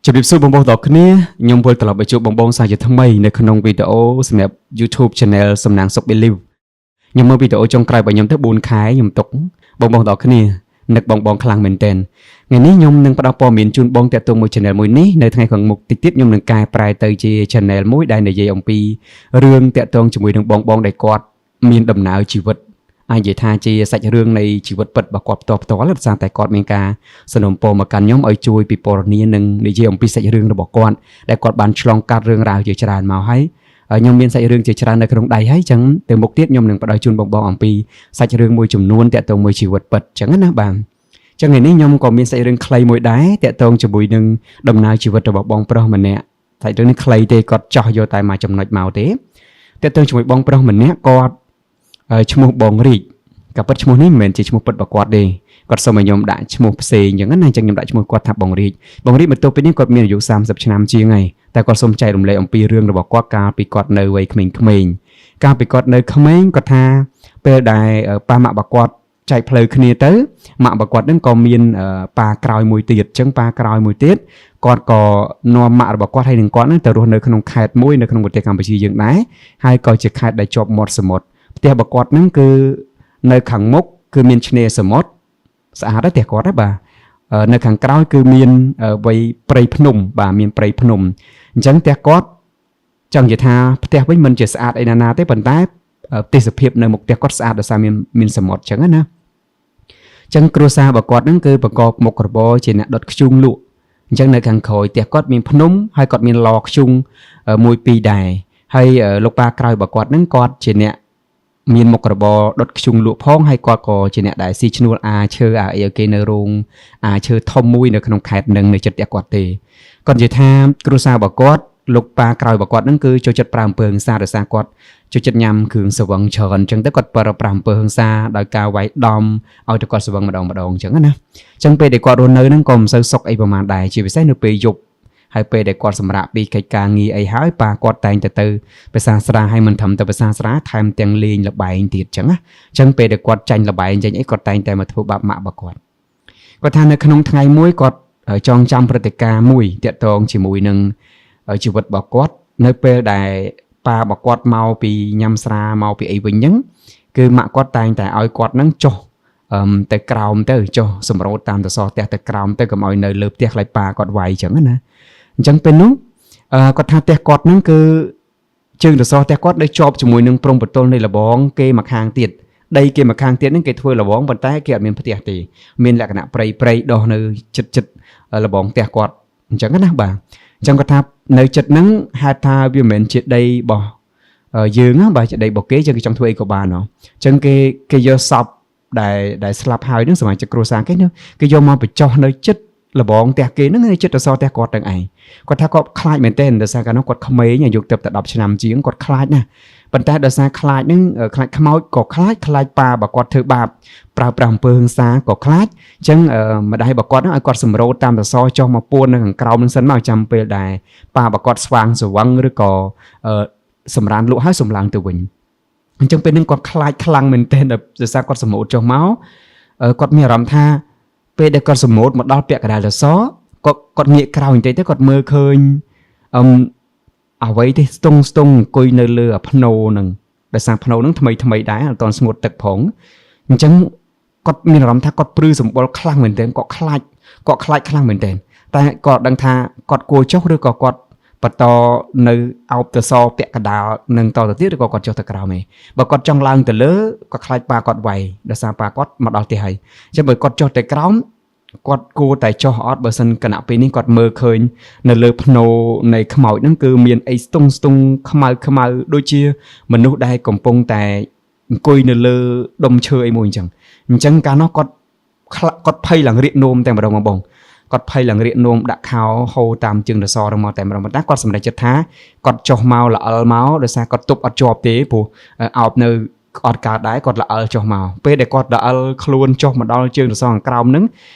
ជម្រាបសួរបងប្អូនទាំងអស់គ្នាខ្ញុំវិលត្រឡប់មកជួបបងបងសាជាថ្មីនៅក្នុងវីដេអូសម្រាប់ YouTube Channel សំណាងសុក Believe ខ្ញុំមើលវីដេអូចុងក្រោយរបស់ខ្ញុំទៅ4ខែខ្ញុំទុកបងប្អូនទាំងអស់គ្នានឹកបងបងខ្លាំងមែនទែនថ្ងៃនេះខ្ញុំនឹងផ្ដល់ព័ត៌មានជូនបងតាក់ទងមួយ Channel មួយនេះនៅថ្ងៃខាងមុខតិចទៀតខ្ញុំនឹងកែប្រែទៅជា Channel មួយដែលនិយាយអំពីរឿងតាក់ទងជាមួយនឹងបងបងដែលគាត់មានដំណើរជីវិតអាចនិយាយថាជាសាច់រឿងនៃជីវិតពិតរបស់គាត់ផ្ទាល់ផ្ទាល់ដោយសារតែគាត់មានការ សំណូមពរមកកាន់ខ្ញុំឲ្យជួយពិពណ៌នានិងនិយាយអំពីសាច់រឿងរបស់គាត់ដែលគាត់បានឆ្លងកាត់រឿងរ៉ាវជាច្រើនមកហើយហើយខ្ញុំមានសាច់រឿងជាច្រើននៅក្នុងដៃហើយអញ្ចឹងទៅមុខទៀតខ្ញុំនឹងផ្ដល់ជូនបងៗអំពីសាច់រឿងមួយចំនួនតាក់ទងមួយជីវិតពិតអញ្ចឹងណាបាទអញ្ចឹងថ្ងៃនេះខ្ញុំក៏មានសាច់រឿងខ្លីមួយដែរតាក់ទងជាមួយនឹងដំណើរជីវិតរបស់បងប្រុសម្នាក់សាច់រឿងនេះខ្លីទេគាត់ចោះយកតែមួយចំណុចមកទេតាក់ទងជាមួយបងប្រុសម្នាក់គាត់ឈ្មោះបងរីកក៏ពិតឈ្មោះនេះមិនមែនជាឈ្មោះពិតរបស់គាត់ទេ គាត់សូមឲ្យខ្ញុំដាក់ឈ្មោះផ្សេងអញ្ចឹងណាអញ្ចឹងខ្ញុំដាក់ឈ្មោះគាត់ថាបងរាជបងរាជមកទល់ពេលនេះគាត់មានអាយុ30ឆ្នាំជាងហើយតែគាត់សូមចែករំលែកអំពីរឿងរបស់គាត់កាលពីគាត់នៅវ័យក្មេងៗកាលពីគាត់នៅក្មេងគាត់ថាពេលដែលប៉ាម៉ាក់របស់គាត់ចែកផ្លូវគ្នាទៅម៉ាក់របស់គាត់នឹងក៏មានប៉ាក្រោយមួយទៀតអញ្ចឹងប៉ាក្រោយមួយទៀតគាត់ក៏នាំម៉ាក់របស់គាត់ហើយនឹងគាត់នឹងទៅរស់នៅក្នុងខេត្តមួយនៅក្នុងប្រទេសកម្ពុជាយើងដែរហើយក៏ជាខេត្តដែលជាប់មាត់សមុទ្រផ្ទះរបស់គាត់នឹងគឺនៅខាងមុខគឺមានឆ្នេរសមុទ្រ ស្អាតដែរផ្ទះគាត់ណាបាទនៅខាងក្រោយគឺមានវ័យព្រៃភ្នំបាទមានព្រៃភ្នំអញ្ចឹងផ្ទះគាត់ចង់និយាយថាផ្ទះវិញមិនជាស្អាតអីណាណាទេប៉ុន្តែទេសភាពនៅមុខផ្ទះគាត់ស្អាតដោយសារមានសមុទ្រអញ្ចឹងណាអញ្ចឹងគ្រួសាររបស់គាត់ហ្នឹងគឺប្រកបមុខរបរជាអ្នកដុតធ្យូងលក់អញ្ចឹងនៅខាងក្រោយផ្ទះគាត់មានភ្នំហើយគាត់មានឡធ្យូងមួយពីរដែរហើយលោកប៉ាក្រោយរបស់គាត់ហ្នឹងគាត់ជាអ្នក មានមុខរបរដុតធ្យូងលក់ផងហើយគាត់ក៏ជាអ្នកដែលស៊ីឈ្នួលអាឈើអាអីឲ្យគេនៅរោងអាឈើធំមួយនៅក្នុងខេត្តនឹងនៅចិត្តផ្ទះគាត់ទេគាត់និយាយថាគ្រួសាររបស់គាត់លោកប៉ាក្រោយរបស់គាត់ហ្នឹងគឺចូលចិត្តប្រើអំពើហិង្សាដោយសារគាត់ចូលចិត្តញ៉ាំគ្រឿងស្រវឹងច្រើនអញ្ចឹងទៅគាត់ប្រើប្រាស់អំពើហិង្សាដោយការវាយដំឲ្យទៅគាត់ស្រវឹងម្ដងម្ដងអញ្ចឹងណាអញ្ចឹងពេលដែលគាត់រស់នៅហ្នឹងក៏មិនសូវសុខអីប្រហែលដែរជាពិសេសនៅពេលយប់ហើយពេលដែលគាត់សម្រាកពីកិច្ចការងារអីហើយប៉ាគាត់តែងតែទៅ ភាសាស្រាឲ្យមិនត្រឹមតែភាសាស្រាថែមទាំងលេងលបែងទៀតចឹងណាអញ្ចឹងពេលដែលគាត់ចាញ់លបែងចេញអីគាត់តែងតែមកធ្វើបាបម៉ាក់របស់គាត់គាត់ថានៅក្នុងថ្ងៃមួយគាត់ចងចាំព្រឹត្តិការណ៍មួយតាក់ទងជាមួយនឹងជីវិតរបស់គាត់នៅពេលដែលប៉ារបស់គាត់មកពីញ៉ាំស្រាមកពីអីវិញហ្នឹងគឺម៉ាក់គាត់តែងតែឲ្យគាត់ហ្នឹងចុះអឹមទៅក្រោមទៅចុះសម្រូតតាមសសរផ្ទះទៅក្រោមទៅកុំឲ្យនៅលើផ្ទះខ្លាចប៉ាគាត់វាយចឹងណាអញ្ចឹងពេលនោះគាត់ថាផ្ទះគាត់ហ្នឹងគឺ ជើងសសរផ្ទះគាត់នៅជាប់ជាមួយនឹងព្រំប្រទល់នៃលបងគេមកខាងទៀតដីគេមកខាងទៀតហ្នឹងគេធ្វើលបងប៉ុន្តែគេអត់មានផ្ទះទេមានលក្ខណៈព្រៃព្រៃដោះនៅចិត្តចិត្តលបងផ្ទះគាត់អញ្ចឹងណាបាទអញ្ចឹងគាត់ថានៅចិត្តហ្នឹងហេតុថាវាមិនមែនជាដីរបស់យើងណាបាទជាដីរបស់គេចឹងគេចង់ធ្វើអីក៏បានហ៎អញ្ចឹងគេគេយកសពដែលស្លាប់ហើយហ្នឹងសមាជិកគ្រួសារគេហ្នឹងគេយកមកបញ្ចុះនៅចិត្តលបងផ្ទះគេហ្នឹងនៅចិត្តសសរផ្ទះគាត់ទាំងឯង គាត់ថាគាត់ខ្លាចមែនទែនដោយសារកាលនោះគាត់ក្មេងអាយុទៅតែ10ឆ្នាំជាងគាត់ខ្លាចណាស់ប៉ុន្តែដោយសារខ្លាចហ្នឹងខ្លាចខ្មោចក៏ខ្លាចខ្លាចប៉ាបើគាត់ធ្វើបាបប្រើប្រាស់អំពើហិង្សាក៏ខ្លាចអញ្ចឹងម្ដាយរបស់គាត់ហ្នឹងឲ្យគាត់សម្រូតតាមសសរចុះមកពួននៅខាងក្រោមហ្នឹងសិនមកចាំពេលដែលប៉ារបស់គាត់ស្វាងស្រវឹងឬក៏សម្រានលក់ហើយសម្ឡើងទៅវិញអញ្ចឹងពេលហ្នឹងគាត់ខ្លាចខ្លាំងមែនទែនដោយសារគាត់សម្រូតចុះមកគាត់មានអារម្មណ៍ថាពេលដែលគាត់សម្រូតមកដល់ពាក់កណ្ដាលសសរគាត់គាត់ងាកក្រោយបន្តិចទៅគាត់មើលឃើញអឹមអ្វីទេស្ទង់ស្ទង់អង្គុយនៅលើអាភ្នោហ្នឹងដោយសារភ្នោហ្នឹងថ្មីថ្មីដែរអត់ទាន់ស្ងួតទឹកផងអញ្ចឹងគាត់មានអារម្មណ៍ថាគាត់ព្រឺសម្បុរខ្លាំងមែនទែនគាត់ខ្លាចគាត់ខ្លាចខ្លាំងមែនទែនតែគាត់ដឹងថាគាត់គួរចុះឬក៏គាត់បន្តនៅអោបទៅសពាក់កណ្ដាលនឹងតទៅទៀតឬក៏គាត់ចុះទៅក្រោមឯងបើគាត់ចង់ឡើងទៅលើគាត់ខ្លាចប៉ាគាត់វាយដោយសារប៉ាគាត់មកដល់ផ្ទះហើយអញ្ចឹងបើគាត់ចុះទៅក្រោមគាត់គួរតែចុះអត់បើសិនគណៈពេលនេះគាត់មើលឃើញនៅលើភ្នោនៃខ្មោចហ្នឹងគឺមានអីស្ទង់ស្ទង់ខ្មៅខ្មៅដូចជាមនុស្សដែលកំពុងតែអង្គុយនៅលើដុំឈើអីមួយអញ្ចឹងអញ្ចឹងកាលនោះគាត់គាត់ភ័យឡើងរៀកនោមតែម្ដងបងគាត់ភ័យឡើងរៀកនោមដាក់ខោហូរតាមជើងរសរមកតែម្ដងប៉ុន្តែគាត់សម្រេចចិត្តថាគាត់ចុះមកល្អិលមកដោយសារគាត់ទប់អត់ជាប់ទេព្រោះអោបនៅអត់កើតដែរគាត់ល្អិលចុះមកពេលដែលគាត់ល្អិលខ្លួនចុះមកដល់ជើងសសរខាងក្រោមហ្នឹ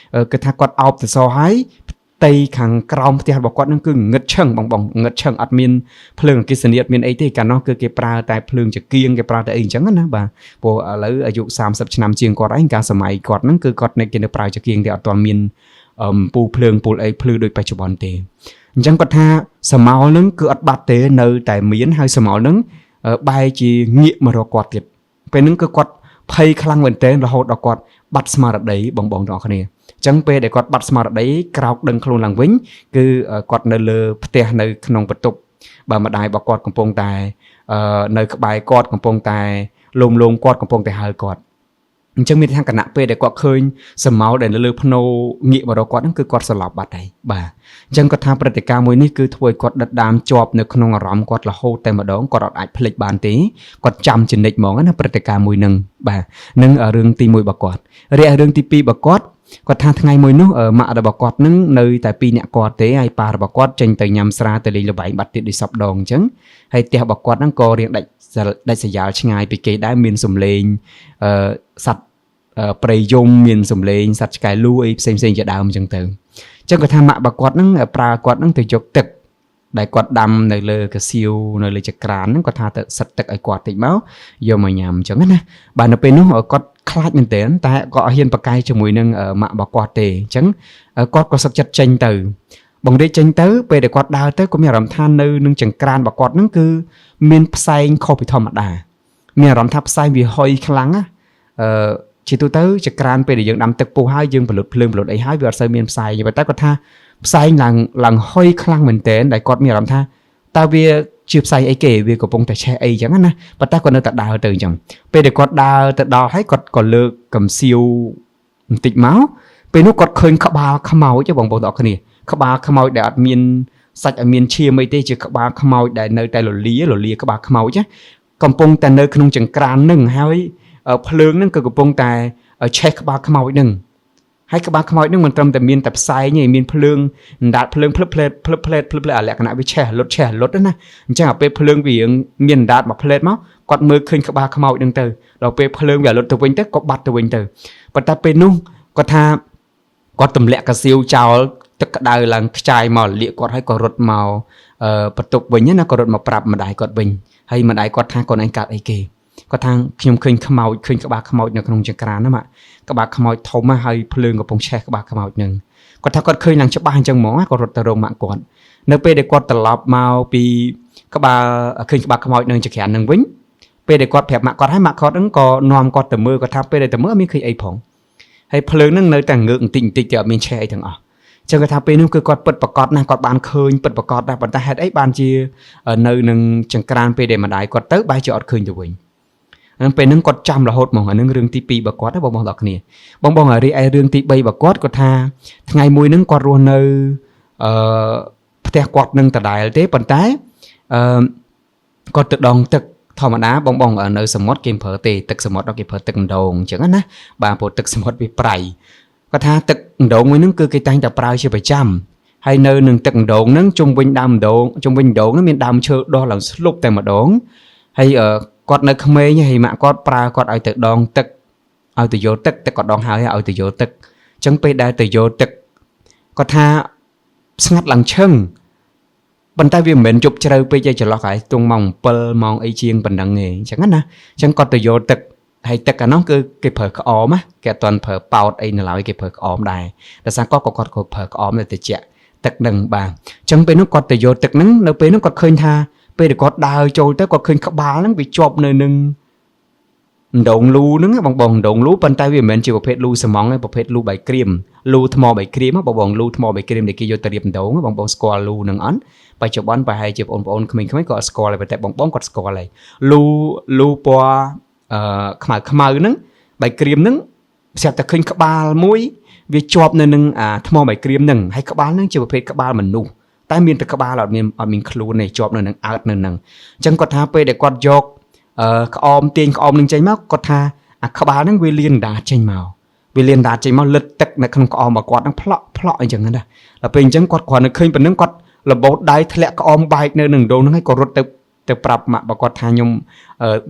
ងគឺថាគាត់អោបសសរហើយផ្ទៃខាងក្រោមផ្ទះរបស់គាត់ហ្នឹងគឺងឹតឈឹងបងបងងឹតឈឹងអត់មានភ្លើងអគ្គិសនីអត់មានអីទេកាលនោះគឺគេប្រើតែភ្លើងចង្គៀងគេប្រើតែអីអញ្ចឹងណាបាទព្រោះឥឡូវអាយុ30ឆ្នាំជាងគាត់ឯងកាលសម័យគាត់ហ្នឹងគឺគាត់នៅគេនៅប្រើចង្គៀងទេអត់ទាន់មានពូភ្លើងពូលអីភ្លឺដូចបច្ចុប្បន្នទេ អញ្ចឹងគាត់ថាសមោលនឹងគឺអត់បាត់ទេនៅតែមានហើយសមោលនឹងបែរជាងាកមករកគាត់ទៀតពេលហ្នឹងគឺគាត់ភ័យខ្លាំងមែនទែនរហូតដល់គាត់បាត់ស្មារតីបងបងទាំងអស់គ្នាអញ្ចឹងពេលដែលគាត់បាត់ស្មារតីក្រោកដឹងខ្លួនឡើងវិញគឺគាត់នៅលើផ្ទះនៅក្នុងបន្ទប់បើម្ដាយរបស់គាត់កំពុងតែនៅក្បែរគាត់កំពុងតែលោមលោមគាត់កំពុងតែហៅគាត់អញ្ចឹងមានថាគណៈពេលដែលគាត់ឃើញសមោលដែលនៅលើភ្នោងាកមករកគាត់ហ្នឹងគឺគាត់ស្លាប់បាត់ហើយបាទអញ្ចឹងគាត់ថាព្រឹត្តិការណ៍មួយនេះគឺធ្វើឲ្យគាត់ដិតដាមជាប់នៅក្នុងអារម្មណ៍គាត់រហូតតែម្ដងគាត់អត់អាចភ្លេចបានទេគាត់ចាំជានិច្ចហ្មងណាព្រឹត្តិការណ៍មួយហ្នឹងបាទនឹងរឿងទី1របស់គាត់រីឯរឿងទី2របស់គាត់គាត់ថាថ្ងៃមួយនោះម៉ាក់របស់គាត់នឹងនៅតែពីរនាក់គាត់ទេហើយប៉ារបស់គាត់ចេញទៅញ៉ាំស្រាទៅលេងល្បែងបាត់ទៀតដូចសពដងអញ្ចឹងហើយផ្ទះរបស់គាត់ហ្នឹងក៏រៀងដាច់ដាច់ស្រយាលឆ្ងាយពីគេដែរមានសំឡេងអឺសត្វព្រៃយំមានសំឡេងសត្វឆ្កែលូអីផ្សេងផ្សេងជាដើមអញ្ចឹងទៅអញ្ចឹងគាត់ថាម៉ាក់របស់គាត់ហ្នឹងប្រើគាត់ហ្នឹងទៅយកទឹកដែលគាត់ដាំនៅលើកាសៀវនៅលើចក្រានហ្នឹងគាត់ថាទៅសិតទឹកឲ្យគាត់តិចមកយកមកញ៉ាំអញ្ចឹងណាបាទនៅពេលនោះគាត់ខ្លាចមែនទែនតែគាត់អត់ហ៊ានប្រកែកជាមួយនឹងម៉ាក់របស់គាត់ទេអញ្ចឹងគាត់ក៏សឹកចិត្តចេញទៅបងរាជចេញទៅពេលដែលគាត់ដើរទៅក៏មានអារម្មណ៍ថានៅនឹងចង្ក្រានរបស់គាត់ហ្នឹងគឺមានផ្សែងខុសពីធម្មតាមានអារម្មណ៍ថាផ្សែងវាហុយខ្លាំងណាអឺជាទូទៅចក្រានពេលដែលយើងដាំទឹកពុះហើយយើងផលិតភ្លើងផលិតអីហើយវាអត់សូវមានផ្សែងទេប៉ុន្តែគាត់ថាផ្សែងឡើងឡើងហុយខ្លាំងមែនទែនដែលគាត់មានអារម្មណ៍ថាតើវាជាផ្សែងអីគេវាកំពុងតែឆេះអីចឹងណាប៉ុន្តែគាត់នៅតែដើរទៅអញ្ចឹងពេលដែលគាត់ដើរទៅដល់ហើយគាត់ក៏លើកកំសៀវបន្តិចមកពេលនោះគាត់ឃើញក្បាលខ្មោចបងប្អូនទាំងអស់គ្នាក្បាលខ្មោចដែលអត់មានសាច់អត់មានឈាមអីទេជាក្បាលខ្មោចដែលនៅតែលលាលលាក្បាលខ្មោចណាកំពុងតែនៅក្នុងចង្ក្រាននឹងហើយភ្លើងនឹងក៏កំពុងតែឆេះក្បាលខ្មោចនឹងហើយក្បាលខ្មោចនឹងមិនត្រឹមតែមានតែផ្សែងទេមានភ្លើងអណ្ដាតភ្លើងភ្លឹបផ្លេតភ្លឹបផ្លេតភ្លឹបផ្លេតអាលក្ខណៈវាឆេះលុតឆេះលុតណាអញ្ចឹងអាពេលភ្លើងវារៀងមានអណ្ដាតមួយផ្លេតមកគាត់មើលឃើញក្បាលខ្មោចនឹងទៅដល់ពេលភ្លើងវាលុតទៅវិញទៅក៏បាត់ទៅវិញទៅប៉ុន្តែពេលនោះគាត់ថាគាត់ទម្លាក់កាសៀវចោលទឹកក្តៅឡើងខ្ចាយមកលាកគាត់ហើយក៏រត់មកបន្ទប់វិញណាក៏រត់មកប្រាប់ម្ដាយគាត់វិញហើយម្ដាយគាត់ថាកូនឯងកាត់អីគេគាត់ថាខ្ញុំឃើញខ្មោចឃើញក្បាលខ្មោចនៅក្នុងចង្ក្រានណាម៉ាក់ក្បាលខ្មោចធំហើយភ្លើងកំពុងឆេះក្បាលខ្មោចនឹងគាត់ថាគាត់ឃើញឡើងច្បាស់អញ្ចឹងហ្មងគាត់រត់ទៅរកម៉ាក់គាត់នៅពេលដែលគាត់ត្រឡប់មកពីក្បាលឃើញក្បាលខ្មោចនៅចង្ក្រាននឹងវិញពេលដែលគាត់ប្រាប់ម៉ាក់គាត់ហើយម៉ាក់គាត់ហ្នឹងក៏នាំគាត់ទៅមើលគាត់ថាពេលដែលទៅមើលអត់មានឃើញអីផងហើយភ្លើងហ្នឹងនៅតែងើកបន្តិចបន្តិចទេអត់មានឆេះអីទាំងអស់ចឹងគាត់ថាពេលនោះគឺគាត់ពិតប្រកបណាស់គាត់បានឃើញពិតប្រកបណាស់ប៉ុន្តែហេតុអីបានជានៅនឹងចង្ក្រានពេលដែលម្ដាយគាត់ទៅបែរជាអត់ឃើញទៅវិញហ្នឹងពេលហ្នឹងគាត់ចាំរហូតហ្មងអាហ្នឹងរឿងទី2របស់គាត់ណាបងប្អូនទាំងគ្នាបងបងរីឯរឿងទី3របស់គាត់គាត់ថាថ្ងៃមួយហ្នឹងគាត់រស់នៅអឺផ្ទះគាត់នឹងដដែលទេប៉ុន្តែអឺគាត់ទៅដងទឹកធម្មតាបងបងនៅសមុទ្រគេមិនប្រើទេទឹកសមុទ្រដល់គេប្រើទឹកអណ្ដូងអញ្ចឹងណាបាទព្រោះទឹកសមុទ្រវាប្រៃគាត់ថាទឹកអណ្ដូងមួយហ្នឹងគឺគេតែងតែប្រើជាប្រចាំហើយនៅនឹងទឹកអណ្ដូងហ្នឹងជុំវិញដើមអណ្ដូងជុំវិញអណ្ដូងហ្នឹងមានដើមឈើដុះឡើងស្លុបតែម្ដងហើយគាត់នៅក្មេងហើយម៉ាក់គាត់ប្រើគាត់ឲ្យទៅដងទឹកឲ្យទៅយកទឹកទឹកគាត់ដងហើយឲ្យទៅយកទឹកអញ្ចឹងពេលដែលទៅយកទឹកគាត់ថាស្ងាត់ឡើងឈឹងប៉ុន្តែវាមិនមែនជប់ជ្រៅពេកទេចន្លោះហើយទងម៉ោង7ម៉ោងអីជាងប៉ុណ្ណឹងឯងអញ្ចឹងណាអញ្ចឹងគាត់ទៅយកទឹកហើយទឹកអានោះគឺគេប្រើក្អមណាគេអត់ទាន់ប្រើប៉ោតអីនៅឡើយគេប្រើក្អមដែរដោយសារគាត់ក៏គាត់ក៏ប្រើក្អមនៅតិចទឹកនឹងបាទអញ្ចឹងពេលនោះគាត់ទៅយកទឹកហ្នឹងនៅពេលនោះគាត់ឃើញថាពេលដែលគាត់ដើរចូលទៅគាត់ឃើញក្បាលហ្នឹងវាជាប់នៅនឹងអណ្ដូងលូហ្នឹងបងបងអណ្ដូងលូប៉ុន្តែវាមិនមែនជាប្រភេទលូសំងទេប្រភេទលូបាយក្រៀមលូថ្មបាយក្រៀមបងបងលូថ្មបាយក្រៀមដែលគេយកទៅរៀបអណ្ដូងបងបងស្គាល់លូហ្នឹងអត់បច្ចុប្បន្នប្រហែលជាបងប្អូនក្មេងៗក៏អត់ស្គាល់ដែរតែបងបងគាត់ស្គាល់ហើយលូលូពណ៌អឺខ្មៅខ្មៅហ្នឹងបាយក្រៀមហ្នឹងស្រាប់តែឃើញក្បាលមួយវាជាប់នៅនឹងអាថ្មបាយក្រៀមហ្នឹងហើយក្បាលហ្នឹងជាប្រភេទក្បាលមនុស្សតែមានតែក្បាលអត់មានអត់មានខ្លួនទេជាប់នៅនឹងអើតនៅនឹងអញ្ចឹងគាត់ថាពេលដែលគាត់យកអឺក្អមទាញក្អមនឹងចេញមកគាត់ថាអាក្បាលហ្នឹងវាលៀនដាចេញមកវាលៀនដាចេញមកលិតទឹកនៅក្នុងក្អមរបស់គាត់ហ្នឹងផ្លក់ផ្លក់អញ្ចឹងណាដល់ពេលអញ្ចឹងគាត់គ្រាន់តែឃើញប៉ុណ្្នឹងគាត់របូតដៃធ្លាក់ក្អមបែកនៅនឹងដងហ្នឹងហើយក៏រត់ទៅទៅប្រាប់ម៉ាក់របស់គាត់ថាខ្ញុំ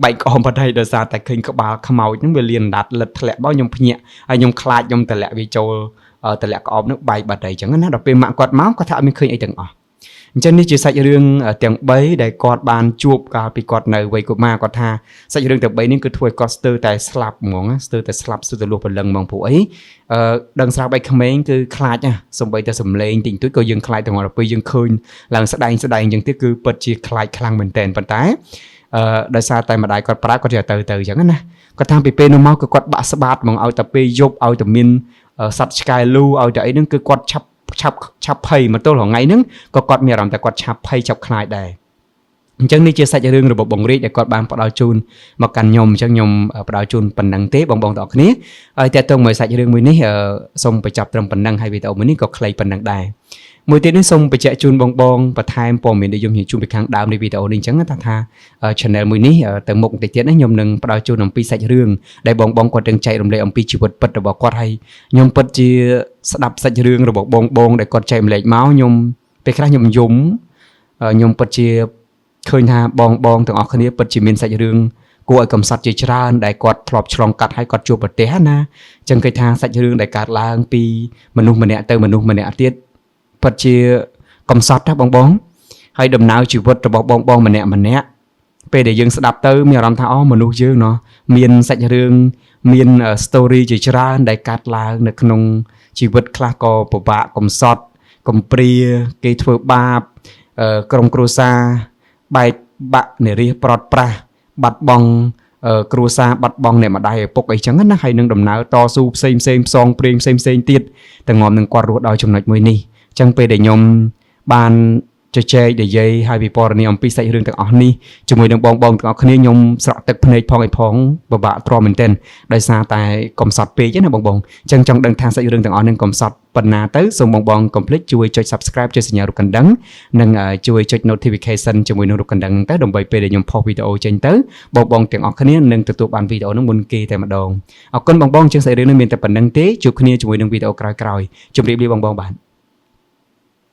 បែកក្អមបាត់ហើយដោយសារតែឃើញក្បាលខ្មោចហ្នឹងវាលៀនដាត់លិតធ្លាក់មកខ្ញុំភ្ញាក់ហើយខ្ញុំខ្លាចខ្ញុំតម្លាក់វាចូលតម្លាក់ក្អមហ្នឹងបែកបាត់ហើយអញ្ចឹងណាដល់ពេលម៉ាក់គាត់មកគាត់ថាអត់មានឃើញអីទាំងអស់ អញ្ចឹងនេះជាសាច់រឿងទាំង3ដែលគាត់បានជួបកាលពីគាត់នៅវ័យកុមារគាត់ថាសាច់រឿងទាំង3នេះគឺធ្វើឲ្យគាត់ស្ទើរតែស្លាប់ហ្មងណាស្ទើរតែស្លាប់ស្ទើរតែលស់ព្រលឹងហ្មងព្រោះអីអឺដឹងស្រាប់ឲ្យក្មេងគឺខ្លាចណាសំបីតែសំឡេងតិចតួចក៏យើងខ្លាចទាំងអស់ដល់ពេលយើងឃើញឡើងស្ដែងស្ដែងអញ្ចឹងទៀតគឺពិតជាខ្លាចខ្លាំងមែនតើប៉ុន្តែអឺដោយសារតែម្ដាយគាត់ប្រើគាត់យកទៅទៅអញ្ចឹងណាគាត់ថាពីពេលនោះមកគឺគាត់បាក់ស្បាតហ្មងឲ្យតែពេលយប់ឲ្យតែមានសត្វឆ្កែលូឲ្យតែអីហ្នឹងគឺគាត់ឆាប់ឆាប់ឆាប់ភ័យមកទល់ថ្ងៃហ្នឹងក៏គាត់មានអារម្មណ៍ថាគាត់ឆាប់ភ័យឆាប់ខ្លាចដែរអញ្ចឹងនេះជាសាច់រឿងរបស់បងរាជដែលគាត់បានផ្ដល់ជូនមកកាន់ខ្ញុំអញ្ចឹងខ្ញុំផ្ដល់ជូនប៉ុណ្ណឹងទេបងបងទាំងអស់គ្នាហើយតើតើមួយសាច់រឿងមួយនេះសូមបញ្ចប់ត្រឹមប៉ុណ្ណឹងហើយវីដេអូមួយនេះក៏ខ្លីប៉ុណ្ណឹងដែរមួយទៀតនេះសូមបញ្ជាក់ជូនបងបងបន្ថែមព័ត៌មានដែលខ្ញុំនិយាយជូនពីខាងដើមនៃវីដេអូនេះអញ្ចឹងថាថា channel មួយនេះទៅមុខបន្តិចទៀតនេះខ្ញុំនឹងផ្ដល់ជូនអំពីសាច់រឿងដែលបងបងគាត់នឹងចែករំលែកអំពីជីវិតពិតរបស់គាត់ហើយខ្ញុំពិតជាស្ដាប់សាច់រឿងរបស់បងបងដែលគាត់ចែករំលែកមកខ្ញុំពេលខ្លះខ្ញុំយំខ្ញុំពិតជាឃើញថាបងបងទាំងអស់គ្នាពិតជាមានសាច់រឿងគួរឲ្យកំសត់ជាច្រើនដែលគាត់ធ្លាប់ឆ្លងកាត់ហើយគាត់ជួបប្រទះណាអញ្ចឹងគេថាសាច់រឿងដែលកើតឡើងពីមនុស្សម្នាក់ទៅមនុស្សម្នាក់ទៀតពិតជាកំសត់ណាបងបងហើយដំណើរជីវិតរបស់បងបងម្នាក់ម្នាក់ពេលដែលយើងស្ដាប់ទៅមានអារម្មណ៍ថាអូមនុស្សយើងណោះមានសាច់រឿងមាន story ជាច្រើនដែលកាត់ឡើងនៅក្នុងជីវិតខ្លះក៏ពិបាកកំសត់កំព្រាគេធ្វើបាបក្រុមគ្រួសារបែកបាក់និរិះប្រត់ប្រាស់បាត់បង់គ្រួសារបាត់បង់អ្នកម្ដាយឪពុកអីចឹងណាហើយនឹងដំណើរតស៊ូផ្សេងផ្សេងផ្សងព្រេងផ្សេងផ្សេងទៀតតែងំនឹងគាត់រស់ដល់ចំណុចមួយនេះអញ្ចឹងពេលដែលខ្ញុំបានជជែកនិយាយហើយពិពណ៌នាអំពីសាច់រឿងទាំងអស់នេះជាមួយនឹងបងបងទាំងអស់គ្នាខ្ញុំស្រក់ទឹកភ្នែកផងអីផងពិបាកទ្រាំមែនទែនដោយសារតែកំសត់ពេកណាបងបងអញ្ចឹងចង់ដឹងថាសាច់រឿងទាំងអស់នេះកំសត់ប៉ុណ្ណាទៅសូមបងបងកុំភ្លេចជួយចុច Subscribe ចុចសញ្ញារូបកណ្ដឹងនិងជួយចុច Notification ជាមួយនឹងរូបកណ្ដឹងទៅដើម្បីពេលដែលខ្ញុំផុសវីដេអូចេញទៅបងបងទាំងអស់គ្នានឹងទទួលបានវីដេអូនោះមុនគេតែម្ដងអរគុណបងបងជាងសាច់រឿងនេះមានតែប៉ុណ្្នឹងទេជួបគ្នាជាមួយនឹងវីដេអូក្រោយៗជម្រាបលាបងបងបាទ។